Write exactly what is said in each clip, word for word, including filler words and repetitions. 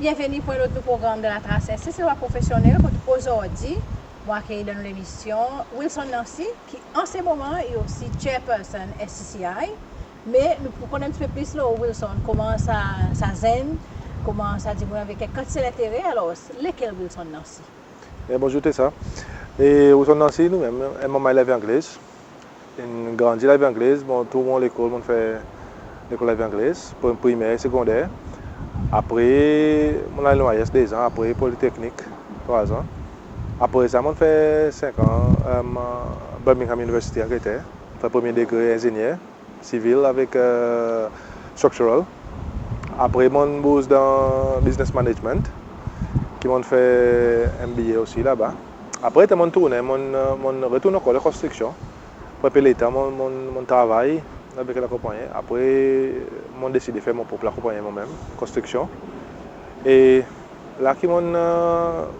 Byenveni pour en lot nou progranm de La Trace, en Seselwa profesyonnel, kot ozordi mon akeyir dan nou lemisyon Wilson Nancy, ki an se moman i osi chairperson S C C I. Me nou pou konn en pti pe plis lo Wilson, konman sa, sa zenn, konman sa dimoun avek en kantite lentere. Alors, lekel Wilson Nancy? E bonzour Tessa. E Wilson Nancy, nou menm, en manman Lavi Anglez. Mon'n grandi Lavi Anglez, bon, tou mon lekol mon'n fer lekol Lavi Anglez, pri-, primer, segonder. Apre mon'n al N Y S dezan, apre Politeknik trwazan. Apre sa mon'n fer senk an, e, Birmingham University, Angleter. Fer premye degre enzenyer sivil avek, e, structural. Apre mon'n bouz dan business management, ki mon'n fer M B A osi laba. Apre letan mon'n tournen, mon'n, e, mon'n retourn ankor dan konstriksyon. Apre en pe letan, mon'n, mon'n, mon'n travay avek lakonpannyen. Apre mon'n deside fer mon prop lakonpannyen mon menm, konstriksyon. E la ki mon'n, e,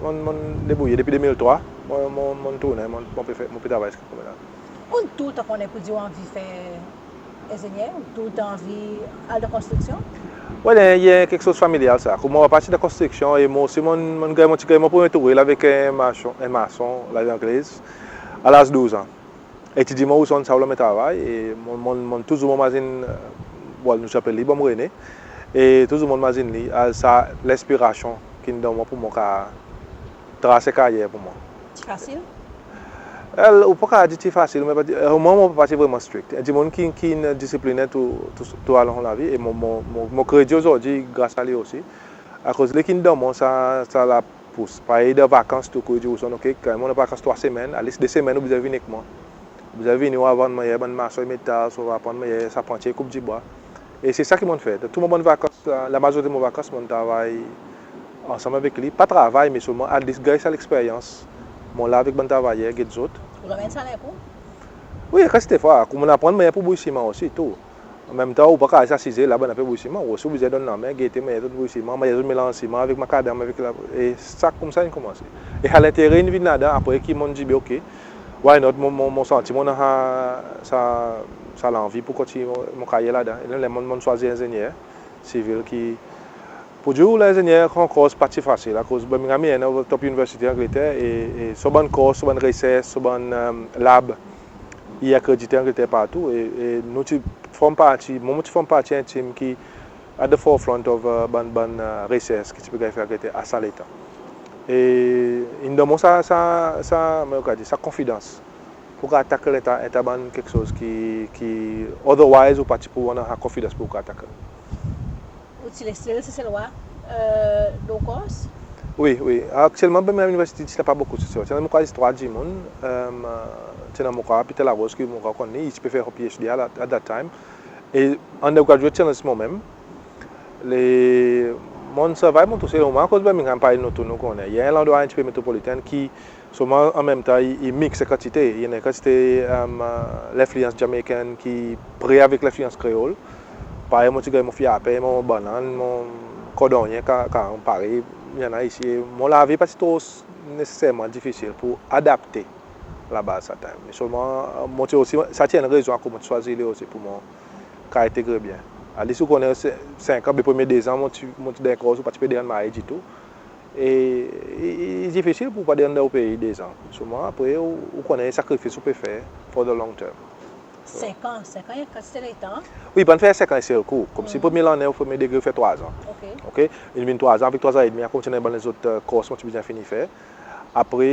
mon'n, mon'n debrouye depi de mil trwa, mon, mon, mon'n tournen, mon, mon pe fer, mon pe travay konmela. Ou'n toultan konnen pour dir ou anvi fer enzenyer, ou'n toultan anvi al dan konstriksyon? Well, e, i en keksoz familyal sa. Konman mon parti dan konstriksyon, e mon osi mon'n, mon'n ganny, mon ti ganny mon premye tourel avek en mason, en mason Lavi Anglez, a laz douz an. E ti dir mwan, Wilson, sa ou lanmen travay, e mon, mon, mon touzour mon mazin, e, well, nou ti apel li Bonm Rene, e touzour mon mazin li, a, sa lenspirasyon ki'n donn mwan pour mon kapab tras en karyer pour mwan. Ti fasil? Well, ou pa kapab dir ti fasil, me pa ti, e, mwan mon pa ti vreman strict. En dimoun ki, ki'n disiplinen tou, tou, tou along lavi, e mon, mon, mon, mon kredi ozordi gras a li osi. Akoz li ki'n donn mwan sa, sa lapous. Parey dan vakans tou, ki dir ou, Wilson, ok, kanmenm ou annan vakans trwa semenn, at least de semenn ou bezwen vin ek mwan. Ou bezwen vini, ou aprann mannyer bann mason metal, ou aprann mannyer sarpantye koup dibwa. E se sa ki mon'n fer. Tou mon bann vakans, la, lamazorite mon vakans, mon'n travay ansanm avek li. Pa travay, me selman at least ganny sa leksperyans. Mon la avek bann travayer, get zot. Ou anmenn sa avek ou? Wi, kantite fwa. Konman mon'n aprann mannyer pour bouy siman osi tou. An menm tan, ou pa kapab zis asize la, bann la pe bouy siman. Ou osi ou bezwen donn lanmen, gete mannyer zot bouy siman, mannyer zot melanz siman avek makadanm, avek la, e sa koumsa in konmanse. E sa lentere in vin ladan, apre ki mon'n dir, be, ok, why not, mon, mon, mon santi mon annan sa, sa, sa lanvi pour kontinyen mon, mon karyer ladan. E la, mon, mon'n swazir enzenyer sivil ki, pour dir ou, lenzenyer an kors pa ti fasil, akoz Birmingham i enn of the top university Angleter, e, e son bann kors, son bann resers, son bann, e, lab, i akredite Angleter partou, e, e nou ti form parti, mwan mon ti form parti en team ki at the forefront of, e, bann, bann, e, resers ki ti pe ganny fer Angleter a sa letan. E in donn mwan sa, sa, sa, mon kapab dir, sa konfidans pour kapab tackle en ta, en ta bann keksoz ki, ki otherwise ou pa ti pou annan sa konfidans pour kapab tackle. Ou ti le sel Seselwa, e, lo kors? Wi, wi. Aktyelman, Birmingham University ti napa bokou Seselwa. Ti annan, mon krwar, zis trwa dimoun. E, ti annan, mon krwar, Peter Larose, ki mon krwar ou konn li, i ti pe fer son P H D at, at that time. E undergraduate ti annan zis mon menm. Le, mon'n survive mon tousel, mwan, akoz Birmingham, parey nou tou nou konnen, i en landrwa en pti pe metropolitan ki, selman an menm tan, i, i mix en kantite. I annan en kantite, e, lenfliyans Jamaican ki pre avek lenfliyans kreol. Parey mon ti ganny mon fyapen, mon bannann, mon kordonnyen, ka, ka, parey i annan isi. E mon lavi pa ti tro neseserman difisil pour adapte laba sa time. Me selman, mon ti osi, sa ti en rezon akoz mon ti swazir li osi pour mon kapab entegre byen. At least ou konnen, se, senk an, be premye dezan, mon ti, mon ti dan kors, ou pa ti pe derann marye ditou. E i, i, i difisil pour ou pa derann dan ou pei dezan. Selman apre, ou, ou konnen sakrifis ou pe fer for the long term. Senk an, senk an, i en kantite letan. Wi, pa'n fer senk an en sel kou. Konmsi premye lannen ou premye degre, ou fer trwa an. Ok. Ok? In vin trwa an, avek trwa an edmi, a kontinyen bann lezot, e, kors mon ti bezwen fini fer. Apre,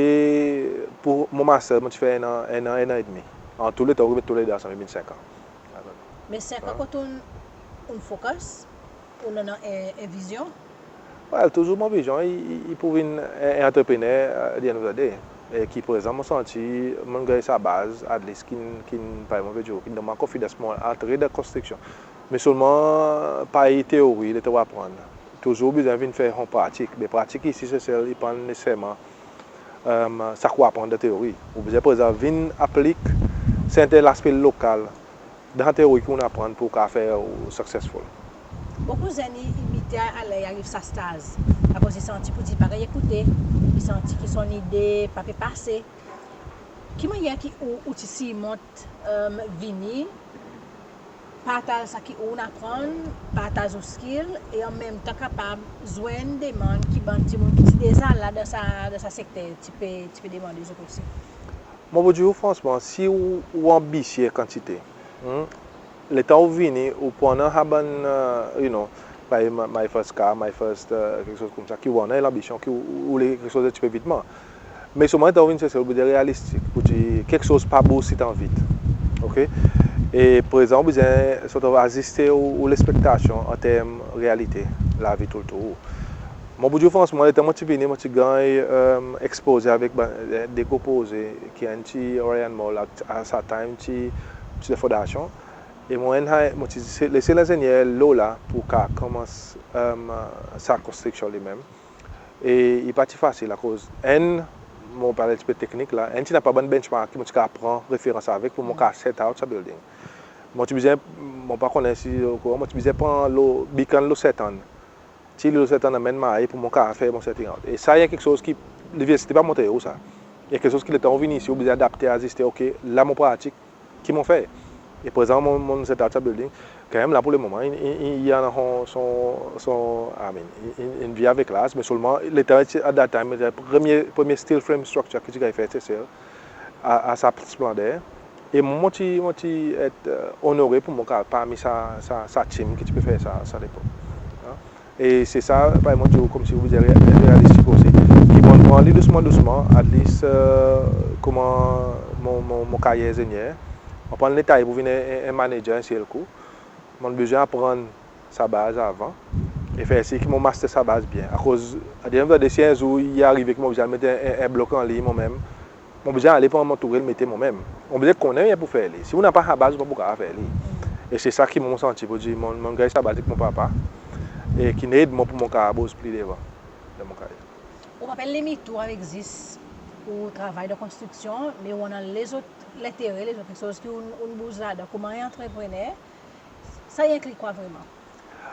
pour mon master, mon ti fer en an, en an, en an edmi. An tou letan, ou met tou lede ansanm, i vin senk an. Me senk an, kot ou'n, ou'n focus, ou'n annan en, en vizyon? Well, touzour mon vizyon i, i, i pour vin en, en antreprener, e, at the end of the day. E ki prezan mon santi mon'n ganny sa baz, at least ki'n, ki'n, parey mon pe dir ou, ki'n donn mwan konfidans pour mwan antre dan konstriksyon. Me selman, parey teori, letan ou aprann, touzour ou bezwen vin fer son pratik. Me pratik isi Sesel, i pa neseserman, e, sa ki ou aprann dan teori. Ou bezwen prezan vin aplik serten laspe lokal dan teori ki ou'n aprann pour ou kapab fer ou successful. Bokou zenn i, i bite a, a ler i ariv sa staz. Akoz i santi pour dir pa ganny ekoute, i santi ki son ide pa pe pase. Ki mannyer ki ou, ou ti sirmont, e, vini partaz sa ki ou'n aprann, partaz ou skill, e an menm tan kapab zwenn demann ki bann dimoun ki ti deza la dan sa, dan sa sekter ti pe, ti pe demande zot osi. Mon pou dir ou fransman, si ou, ou anbisye kantite, hmm, letan ou vini, ou pou annan sa bann, e, you know, my, my first car, my first, e, keksoz koumsa, ki ou annan, lanbisyon ki ou, ou le keksoz en pti pe vitman. Me selman letan ou vin Sesel, ou bezwen realistik, pou dir keksoz pa bouz sitan vit. Oke? E prezan ou bezwen sort of aziste ou, ou lekspektasyon an term realite lavi toultour. Mon pou dir ou fransman, letan mon ti vini, mon ti ganny, e, ekspoze avek bann, e, de gro proze, ki enn ti Orion Mall, a, a sa time ti, ti dan fondasyon. E mon enn, mon ti lese lenzennyer lo la pou kapab konmans, e, sa konstriksyon li menm. E i pa ti fasil akoz enn, mon pale en pti pe teknik la, enn ti napa bann benchmark ki mon ti kapab pran referans avek pou mon kapab set out sa building. Mon ti bezwen, mon pa konnen si ou okouran, mon ti bezwen pran lo, beacon lo Saint Ann. Ti lo Saint Ann anmenn maye pou mon kapab fer mon setting out. E sa i en keksoz ki liniversite pa montre ou sa. I en keksoz ki letan ou vin isi, ou bezwen adapte, aziste, oke, la mon pratik, ki mon fer. E prezan mon, mon set out sa building, kanmenm la pou le moman, i, i, i, i annan son, son, son, I mean, i, i, in vye avek laz, me selman letan, at that time, premye, premye steel frame structure ki ti ganny fer Sesel, a, a sa splander. E mon ti, mon ti et, e, onore pou mon kapab parmi sa, sa, sa team ki ti pe fer sa, sa lepok. E se sa, parey mon dir ou, konmsi ou bezwen re-, realistik osi. Ki mon pran li dousman, dousman, at least, e, konman mon, mon, mon karyer enzenyer. Mon pa annan leta pou vin en, en, en manager en sel kou. Mon bezwen aprann sa baz avan. E fer sir ki mon master sa baz byen. Akoz, at the end of the day, si en zour i arive ki mon bezwen met en, en, en blok an liny mon menm, mon bezwen ale pran mon tourel mete mon menm. Mon bezwen konnen en pou fer li. Si ou napa sa baz, ou pa pou kapab fer li. E se sa ki mon santi pou dir, mon, mon ganny sa baz ek mon papa, e ki'n ed mwan pou mon kapab bouz pli devan dan mon karyer. Ou pa pe limit ou avek zis ou travay dan konstriksyon, me ou annan lezot lentere, lezot keksoz ki ou'n, ou'n bouz ladan. Konman en antreprener, sa i enkli kwa vreman?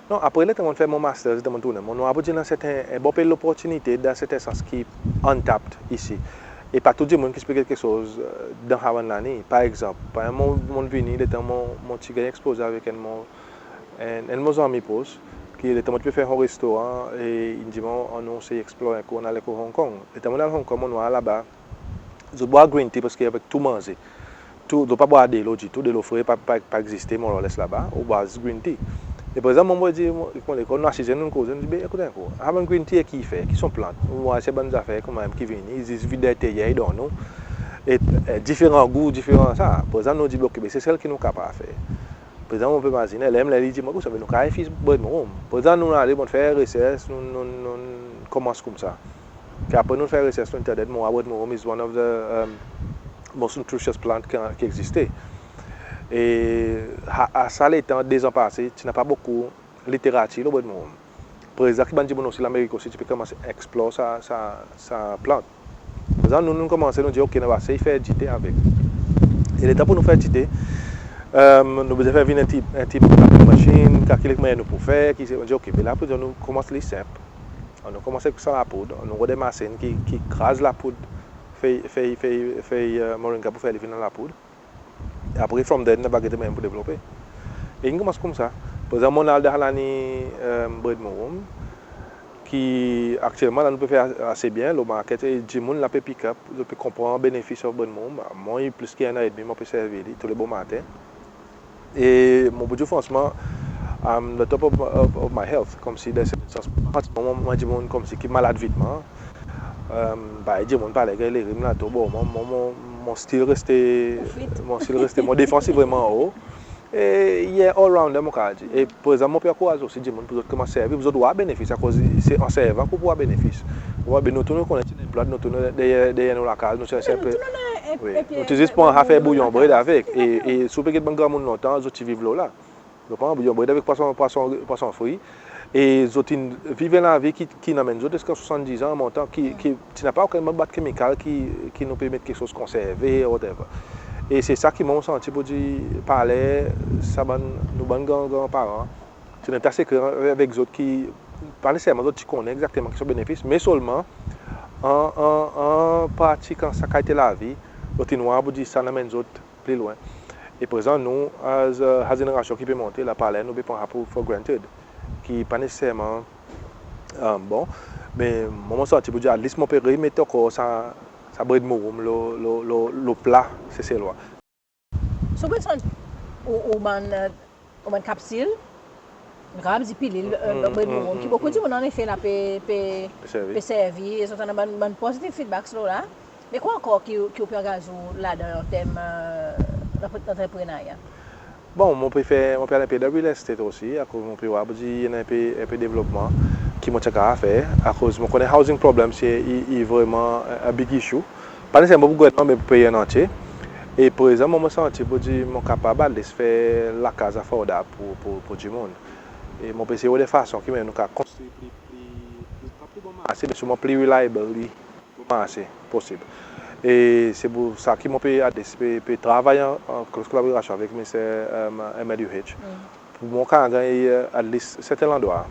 Non, apre letan mon'n fer mon master, letan mon'n tounen, mon'n war pou dir annan serten, en bon pe loportinite dan serten sans ki untapped isi. E pa tou dimoun ki ti pe get keksoz, e, dan sa bann laliny. Par egzanp, par egzanp, mon, mon'n vini, letan mon, mon ti ganny ekspoze avek enn mon, enn, enn mon zanmi pros, ki letan mon ti pe fer son restoran, e in dir mwan, annou sey eksplor en kou, annou al Hong Kong. Letan mon'n al Hong Kong, mon'n war laba zot bwar green tea preski avek tou manze. Tou, zot pa bwar delo ditou, delo fre pa, pa, pa egziste, more or less, laba, ou bwar zis green tea. E prezan mon, mon dir, mon, mon lekor, nou asize, nou'n koze, nou dir, be, ekout en kou, sa bann green tea ki i fer, ki son plant, ou war se bann zafer konman ki vini, zis vid dan enteryer i donn nou. E, e, diferan gou, diferan sa. Prezan nou dir, be, oke, be, se sel ki nou kapab fer. Prezan mon pe mazinen, ler, ler li dir mwan, ekout sa, be, nou kapab fer bread mwan. Prezan nou ale, bon, fer resers, nou, nou, nou konmans koumsa. Ki apre nou fer resers lo internet, mon war bread mwan is one of the, um, most nutritious plant ki, ki egziste. E a, a sa letan, dezan pase, ti napa bokou literatir lo bread mwan. Prezan ki bann dimoun osi Lamerik osi ti pe konmans eksplor sa, sa, sa plant. Prezan nou, nou konmanse, nou dir, oke, nou ava sey fer dite avek. E letan pou nou fer dite, um, nou bezwen fer vin en ti, en ti plating machine, kalkile ki mannyer nou pou fer, ki se, nou dir, oke, be la prezan nou konmans li senp. Annou konmans ek sa lapoud, annou rod en masin ki, ki kraz lapoud fey, fey, fey, fey, e, moringa pou fer li vin an lapoud. E apre, from there, nou ava gete mannyer pou devlope. E in konmans koumsa. Prezan mon'n al dan laliny, e, bread mwan, ki aktyelman la nou pe fer ase byen lo market, e dimoun la pe pick up, zot pe konpran benefis of bread mwan. Mwan, i plis ki en an edmi mon pe servi li tou le bomaten. E mon pou dir ou fransman, I'm the top of, of, of my health, konmsi dan serten sans, an se moman mon, mon dimoun konmsi ki malad vitman. Um, parey dimoun pa le ganny lerim la, tou bon, mwan, mwan, mon, mon still reste, mon still reste, mon defans i vreman o. E, yeah, all rounder, mon kapab dir. E prezan mon pe ankouraze osi dimoun pou zot konmans servi, pou zot war benefis, akoz se an servan ki ou pou war benefis. Ou war, be nou tou nou konnen ti plant, nou tou nou deryer, deryer nou lakaz, nou ti senp, wi, nou ti zis pran sa fer bouyon bread avek. E, e si ou pe get bann granmoun lontan, zot ti viv lo la. Zot pran bouyon bread avek pwason, pwason, pwason fri. E zot in viv en lavi ki, ki'n anmenn zot ziska swasanndiz an an montan, ki, ki ti napa okenn bann bwat kemikal ki, ki nou pe met keksoz konserve, whatever. E se sa ki mon santi pou dir, parler sa bann, nou bann gran, gran paran, ti annan ta sekre avek zot ki, pa neseserman zot ti konnen egzakteman ki son benefis, me selman an, an, an pratikan sa kalite lavi, zot in war pou dir sa in anmenn zot pli lwen. E prezan nou, as, e, as zenerasyon ki pe monte la, parler nou pe pran sa pour for granted, ki pa neseserman, e, bon. Me mwan mon santi pour dir at least mon pe remet ankor sa, sa bred mouroum lo, lo, lo, lo pla Seselwa. So Wilson, ou, ou bann, e, ou bann kapsil, nou kapab dir pilil, e, bred mouroum, ki bokou dimoun anefe la pe, pe, pe servi, e zot annan bann, bann positive feedbacks lo la. Me kwa ankor ki, ki ou pe angaz ou ladan an term, e, lantreprenarya? Bon, mon pe fer, mon pe al en pe dan real estate osi, akoz mon pe war pour dir i annan en pe, en pe devlopman ki mon ti a kapab fer, akoz mon konnen housing problem se, i, i vreman, e, a big issue. Pa neseserman pour gouvernman, me pour pei an antye. E prezan mon, mon santi pour dir mon kapab at least fer lakaz afordab pour, pour, pour dimoun. E mon pe esey rod en fason ki menm nou kapab konstri pli, pli, pli, pa pli bon marse, me selman pli reliably bon marse posib. E se pour sa ki mon pe at least pe, pe travay an, an klos kolaborasyon avek Minister, e, M L U H. Pour mon kapab ganny, e, at least serten landrwa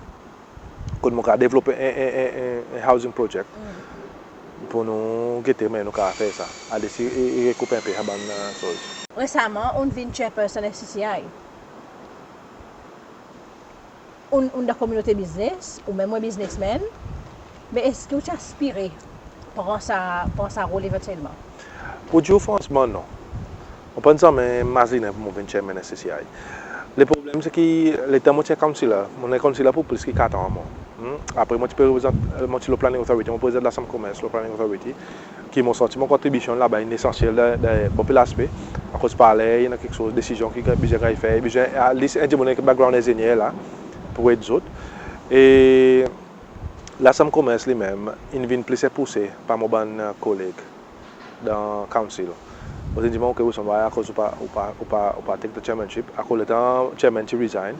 kot mon kapab devlop en, en, en, en, en housing project pour nou gete mannyer nou kapab fer sa. At least i, i, i rekoup en pe sa bann, e, soz. Resaman, ou'n vin chairperson F C C I. Ou'n, ou'n dan kominote biznes, ou menm ou en biznesmenn, me eski ou ti aspire pran sa, pran sa rol evantyelman? Pour dir ou fransman, non. Mon pa'n zanmen mazinen pour mon vin chairman F C C I. Leproblem se ki letan mon ti en councillor, mon en councillor pour plis ki kat an mwan. Hmm? Apre mon ti pe reprezant, mon ti lo Planning Authority, mon prezan Lasanm Komers lo Planning Authority, ki mon santi mon kontribisyon laba in esansyel dan, dan bonpe laspe, akoz parler i annan keksoz, desizyon ki bezwen ganny fer, bezwen at least en dimoun avek background enzenyer la pour ed zot. E Lasanm Komers li menm in vin plis en pouse par mon bann, e, koleg dan council. Zot in dir mwan, ok, Wilson, akoz ou pa, ou pa, ou pa, ou pa take the chairmanship, akoz letan chairman ti resign,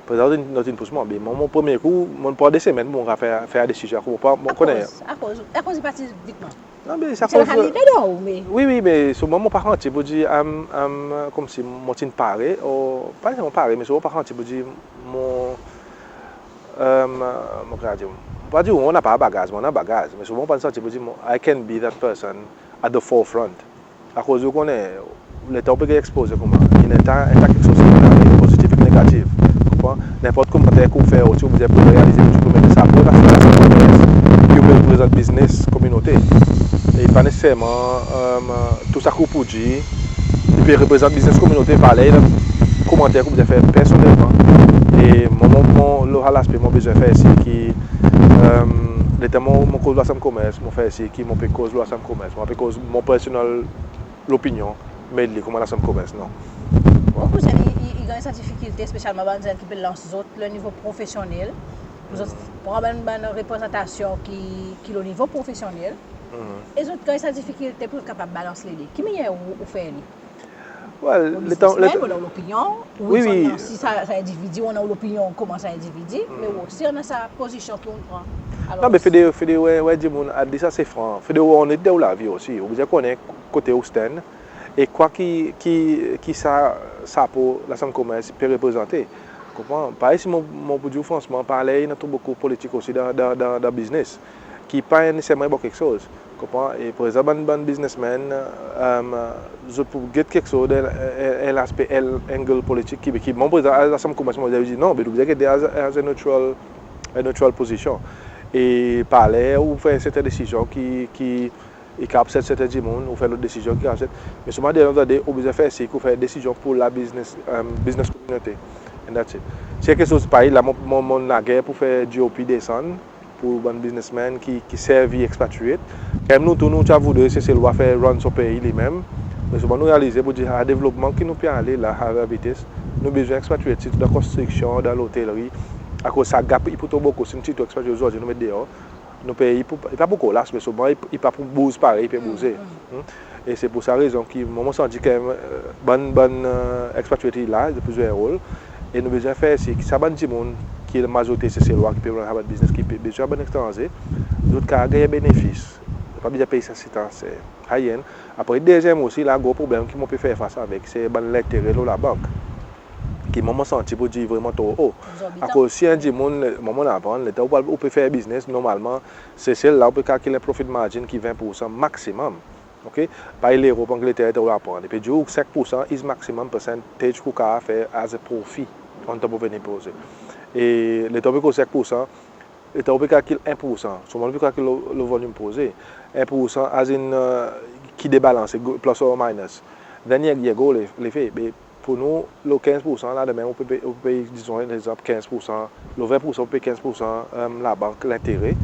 prezan zot in, zot in pous mwan. Be mwan, mon premye kou, mon pran de semenn pour mon fer, fer desizyon, akoz mon pa, mon konnen. Akoz, akoz, akoz i pa ti vit mwan? Non, be sa... Se akoz, e, wi, wi, me selman mon pa santi pour dir, am, am, konmsi mon ti'n pare, o, pa neseserman pare, me selman mon pa santi pour dir mon, e, mon, koman dir, mon pa dir mon napa bagaz, mon annan bagaz, me selman mon pa'n santi pour dir mon, I can be that person at the forefront. Akoz ou konnen, letan ou pe ganny ekspoze konman, i annan en ta, en ta keksoz ki pozitif ek negatif. Ou konpran? Nenport komanter ki ou fer, ou ti oblize pour realize ki ou pe met sa pour la, ki ou pe reprezant biznes kominote. E pa neseserman, e, tou sa ki ou pou dir, i pe reprezant biznes kominote, parey i annan komanter ki ou bezwen fer personnelman. E mwan, mon, mon, lo sa laspe, mon bezwen fer sir ki, e, letan mon, mon koz lo Lasanm Komers, mon fer sir ki mon pe koz lo Lasanm Komers, mon pa pe koz mon personal lopinyon, me li konman Lasanm Komers, non. Bon. Bokou zenn i, i, i ganny sa difikilte, espesyalman bann zenn ki pe lans zot lo nivo profesyonnel, pour zot pran bann, bann reprezantasyon ki, ki lo nivo profesyonnel. E zot ganny sa difikilte pour zot kapab balans lede. Ki mannyer ou, ou fer li? Well, ou biznesmenn, ou annan ou lopinyon, ou, wi, wi, si sa, sa endividi, ou annan ou lopinyon konman sa endividi, me ou osi annan sa pozisyon ki ou'n pran. Non, me fodre, fodre, wi, wi, dimoun, at least sa se fran. Fodre ou onet dan ou lavi osi. Ou bezwen konnen kote ou stand e kwa ki, ki, ki sa, sa pour Lasanm Komers pe reprezante. Konpran? Parey si mon, mon pou dir ou fransman, parler i annan tou bokou politik osi dan, dan, dan, dan biznes, ki pa neseserman en bon keksoz. Konpran? E prezan bann, bann biznesmenn, e, zot pou get keksoz dan, e, e, en laspe, en angle politik ki, ki, mon prezan, Lasanm Komers, mon dir non, be ou bezwen gete as, as a neutral, a neutral position. E parler ou fer serten desizyon ki, ki i kapab set serten dimoun, ou fer lot desizyon ki kapab set. Me selman at the end of the day, ou bezwen fer sir ki ou fer desizyon pour la biznes, e, biznes kominote. And that's it. Si keksoz parey la, mon, mon, mon lager pour fer G O P desann pour bann biznesmenn ki, ki servi expatriate. Kantmenm nou tou, nou ti a voudre Seselwa fer run son pei li menm. Me selman nou realize pour dir, a devlopman ki nou pe ale la, a vites, nou bezwen expatriate, sirtou dan konstriksyon, dan lotelri. Akoz sa gap i pou tro bokou, si nou tir tou expatriate ozordi, nou met deor, nou pei i pou, i pa pou kolaps, me selman i, i pa pou bouz parey i pe bouze. Hmm? E se pour sa rezon ki mwan, mon santi ki, e, bann, bann, e, expatriate la, zot pou zwe en rol. E nou bezwen fer sir ki sa bann dimoun ki mazorite Seselwa ki pe run sa bann biznes, ki pe, bezwen bann etranze, zot kapab ganny benefis. Zot pa bezwen pey sa sitans, e, ayen. Apre, dezyenm osi, la gro problenm ki mon pe fer fas avek, se bann lentere lo labank. Ki mwan, mon santi pour dir vreman tro o. Akoz si en dimoun, mwan, mon aprann, letan ou, ou pe fer biznes, normalman, Sesel la ou pe kalkil en profit margin ki ven poursan maximum. OK? Parey Lerop, Angleter, letan ou aprann. I pe dir ou senk poursan is maximum percentage ki ou kapab fer as a profi, an tan pou vini proze. E letan ou pe koz senk poursan, letan ou pe kalkil en poursan, solman ou pe kalkil lo, lo volim proze. En poursan, as in, e, ki debalanse, go, plus or minus. Then you, you go le, lefe, be pour nou, lo kenz poursan la, demen ou pe, ou pe, dizon, en egzanp, kenz poursan, lo ven poursan, ou pe kenz poursan, e, labank, lentere.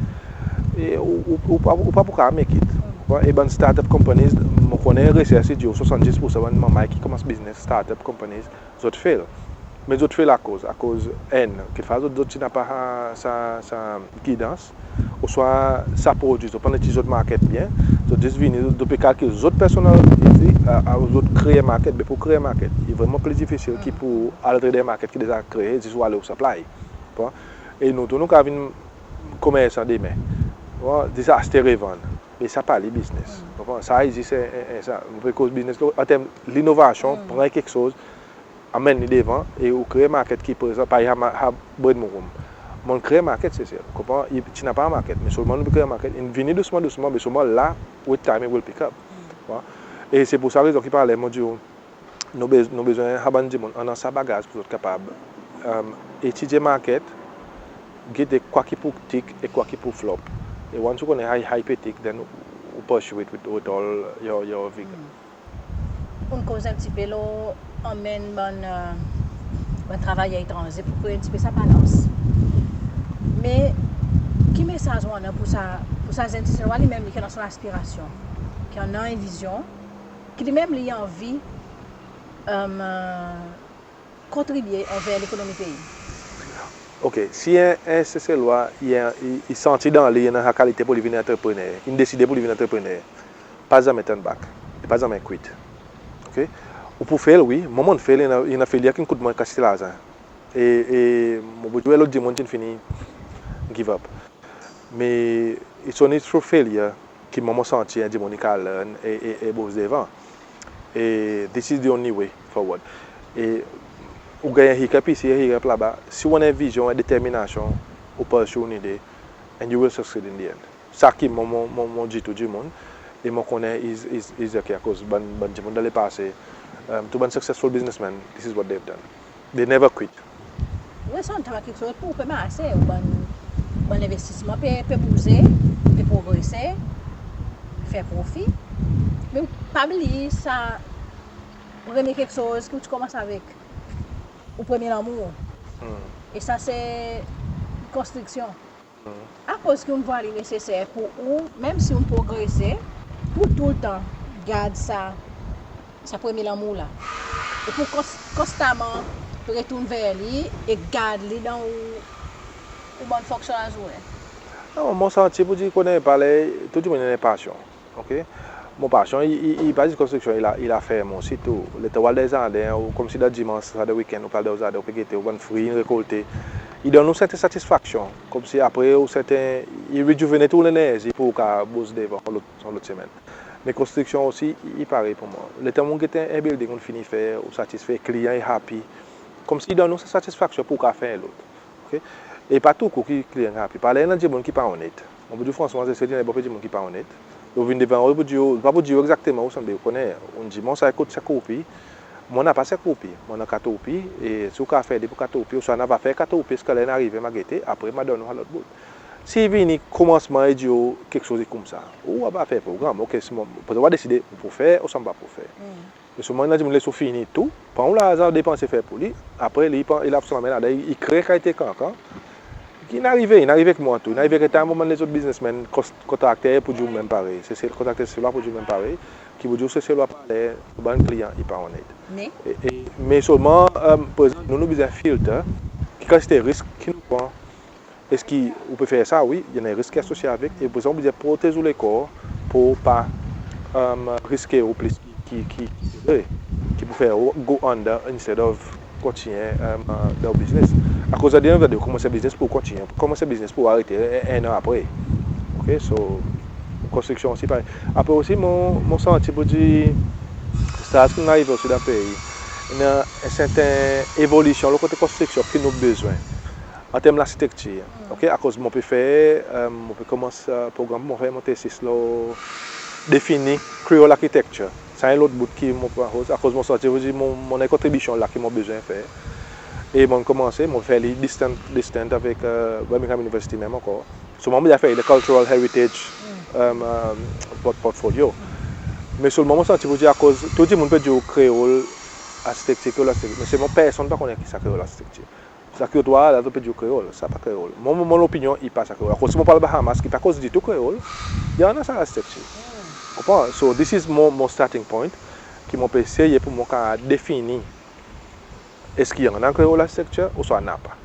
E ou, ou, ou pa, ou pa pou kapab make it. Ou konpran? E bann startup companies, mon konnen resers i dir ou swasanndis poursan bann manmay ki konmans biznes, startup companies, zot fail. Me zot fail akoz, akoz, enn, kekfwa zot, zot ti napa sa, sa, sa gidans, ouswa sa prodwi, zot pa'n etid zot market byen, zot zis vini, zot, zot pe kalkil zot personal, e, a, a, zot kree market, be pour kree market, i vreman pli difisil ki pour al antre dan market ki deza kree, zis ou ale ou supply. Konpran? E nou tou nou kapab vin komersan demen. Konpran? Zis aste, revann. Me sa pa li biznes. Konpran? Sa i zis en, en, en sa. Mon pe koz biznes, an term linovasyon, pran keksoz, anmenn li devan, e ou kree market ki prezan, parey sa, sa bread room. Mon kree market, se, se, konpran? I ti napa market, me solman nou kree market, in vini dousman, dousman, me solman la, with time, it will pick up. Konpran? E se pour sa rezon ki parey mon dir ou, nou bez-, nou bezwen sa bann dimoun annan sa bagaz pour zot kapab, e, etidye market, gete kwa ki pou tik e kwa ki pou flop. E once ou konnen sa i, sa i pe tik, then ou, ou pursue it with, with all your, your vigor. Ou'n koz en pti pe lo anmenn bann, e, bann travayer etranze pour kree en pti pe sa balans. Me ki mesaz ou annan pour sa, pour sa zenn Seselwa li menm, li ki annan son aspirasyon, ki annan en vizyon, ki li menm li anvi, e, kontribye anver lekonomi pei? OK, si en, en Seselwa, i, i, i santi dan li, i annan sa kalite pour li vin antreprener, in deside pour li vin antreprener, pa zanmen turn back, e pa zanmen quit. OK? Ou pou fail, wi, mwan mon'n fail, i annan, i annan failure ki'n kout mwan en kantite larzan. E, e, mon pou dir ou lot dimoun ki'n fini give up. Me it's only through failure ki mwan mon santi en dimoun i kapab learn e, e, e bouz devan. E this is the only way forward. E ou ganny en hiccup isi, en hiccup laba. Si ou annan en vizyon, en determinasyon, ou pursue ou lide, and you will succeed in the end. Sa ki mon, mon, mon, mon dir tou dimoun, e mon konnen is, is, is the case, akoz bann, bann dimoun dan lepase, e, tou bann successful businessmen, this is what they've done. They never quit. Wi, sa en keksoz pour pe marse, ou bann, bann lenvestisman pe, pe bouze, pe progrese, fer profi. Me pa bliye sa premye keksoz ki ou ti konmans avek, ou premye lanmour. E sa se konstriksyon. Akoz ki ou'n vwar li neseser pour ou, menm si ou'n progrese, pour toultan gard sa, sa premye lanmour la. E pour kons-, konstaman retourn ver li e gard li dan ou, ou bann fonksyon lazournen. Non, mon santi pour dir, konnen, parey tou dimoun i annan en pasyon. OK? Mon pasyon, i, i, i pa zis konstriksyon, i la, i laferm osi tou. Letan ou al dan zarden, ou konmsi dan dimans, sa dan weekend, ou pe al dan zarden, ou pe gete, ou bann fri in rekolte. I donn ou serten satisfaksyon. Konmsi apre ou serten, i rejuvenate ou lenerzi pour ou kapab bouz devan son lot, son lot semenn. Me konstriksyon osi, i, i parey pour mwan. Letan ou gete en building ou'n fini fer, ou satisfe, kliyan i happy. Konmsi i donn ou sa satisfaksyon pour ou kapab fer en lot. OK? E pa tou kou ki kliyan i happy. Parey i annan dimoun ki pa onnet. Mon pou dir ou fransman, se, se, i annan bonpe dimoun ki pa onnet. Zot vin devan ou, i pou dir ou, pa pou dir ou egzakteman ou sanble, ou konnen, ou'n dir mwan sa i kout senk roupi. Mon napa senk roupi, mon annan kat roupi, e si ou kapab fer de pour kat roupi, ouswa nou ava fer kat roupi, ziska ler in arive, mon a gete, apre mon a donn ou sa lot bout. Si i vini komansman, i dir ou keksoz i koumsa, ou ava fer progranm, OK, si mon, petet ou a deside ou pou fer, ouswa ou pa pou fer. Me solman i annan dimoun les ou fini tou, pran ou larzan, depanse, fer pour li, apre li, i pran, i lav son lanmen ladan, i, i kree kalite kankan. Ki'n arive, in arive avek mwan tou, in arive avek en ta bann lezot biznesmenn, kons-, kontrakter, pour dir ou menm parey. Se, se kontrakter, Seselwa, pour dir ou menm parey, ki pour dir ou Seselwa pa ler, bann kliyan i pa onnet. Me? E, e, me solman, e, prezan, nou, nou bezwen filter ki kantite risk ki nou pran. Eski ou pe fer sa? Wi, i annan risk ki asosye avek, e prezan ou bezwen protez ou lekor pour pa, e, riske ou plis ki, ki, ki, ki, ki pou fer ou go under instead of kontinyen, e, dan ou biznes. Akoz at the end of the day, ou konmans en biznes pour kontinyen, ou pa konmans en biznes pour arete en, en an apre. OK, so, konstriksyon osi parey. Apre osi, mon, mon santi pour dir, sa ki'n arive osi dan pei, i annan en serten evolisyon lo kote konstriksyon ki nou bezwen. An term larsitektir, OK, akoz mon pe fer, e, mon pe konmans, e, progranm, mon fer mon tesis lo defini Creole Architecture. Sa en lot bout ki mon pa koz, akoz mon santi poudir mon, mon kontribisyon la ki mon bezwen fer. E mon konmanse, mon fer li distant, distant avek, e, Birmingham University menm ankor. Selman mon deja fer li dan Cultural Heritage, e, e, port-, portfolio. Me selman mon santi poudir akoz tou dimoun pe dir ou Creole Architecture, Creole Architecture. Me selman personn pa konnen kisa Creole Architecture. Sa ki ou war la, zot pe dir ou Creole, sa pa Creole. Mon, mon, mon lopinyon, i pa sa Creole. Akoz si mon pe al Bahamas, ki pa koz ditou Creole, i annan sa Architecture. Konpran? So, this is mon, mon starting point, ki mon pe eseye pour mon kapab defini eski i annan Creole Architecture, ouswa napa.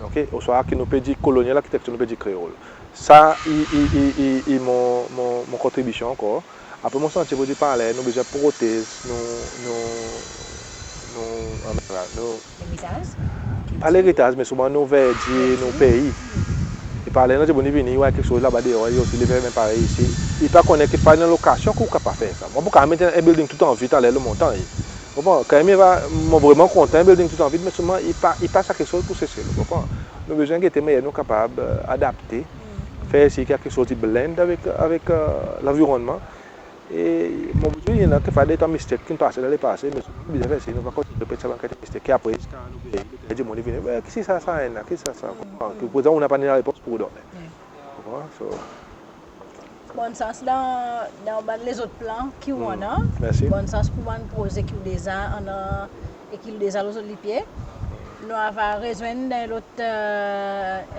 Oke? Ouswa ki nou pe dir Colonial Architecture, nou pe dir Creole. Sa i, i, i, i, i mon, mon, mon kontribisyon ankor. Apre mon santi poudir parey nou bezwen protez nou, nou, nou, nou, nou Leritaz? Pa leritaz, me selman nou verdi, nou pei. E parey nou dimoun i vini, i war keksoz laba deor, i osi i le fer menm parey isi. I pa konnen ki pa dan lokasyon ki ou kapab fer sa. Mon pa kapab met en building tou an vid anler lo montanny. Ou konpran? Kanmenm i va, mon vreman kontan en building tou an vid, me selman i pa, i pa sa keksoz pour Sesel, ou konpran? Nou bezwen gete mannyer nou kapab, e, adapte, fer sir ki keksoz i blend avek, avek, e, lanvironnman. E mon bezwen dir, i annan kekfwa de tan mistake ki'n pase dan lepase, me nou bezwen fer sir nou pa kontinyen repet sa bann kalite mistake ki apre, ziska nou veye, dimoun i vini, "Be, kisa sa, sa enn la, kisa sa?" Ki prezan ou napa ni larepons pour donnen. Wi. Ou konpran? So, Bonn sans dan, dan bann lezot plan ki ou annan. Mersi. Bonn sans pour bann proze ki ou deza annan e ki ou deza lo zot lipye. Nou ava rezwenn dan en lot, e,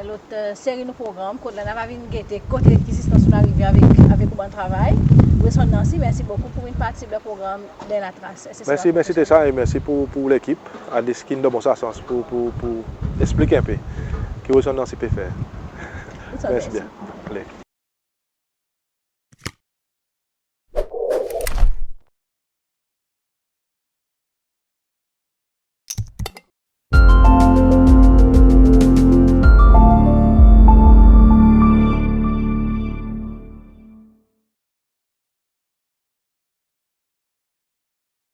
en lot, e, seri nou progranm, kot la nou ava vin gete kote ki zistans ou arive avek, avek ou bann travay. Wilson Nancy, mersi bokou pour vin partisip dan progranm Dan Latras. Mersi, mersi Tessa, e mersi pour, pour lekip Adis ki'n donn mwan sa sans pour, pour, pour eksplik en pe ki Wilson Nancy pe fer. Wilson, mersi byen. Ale.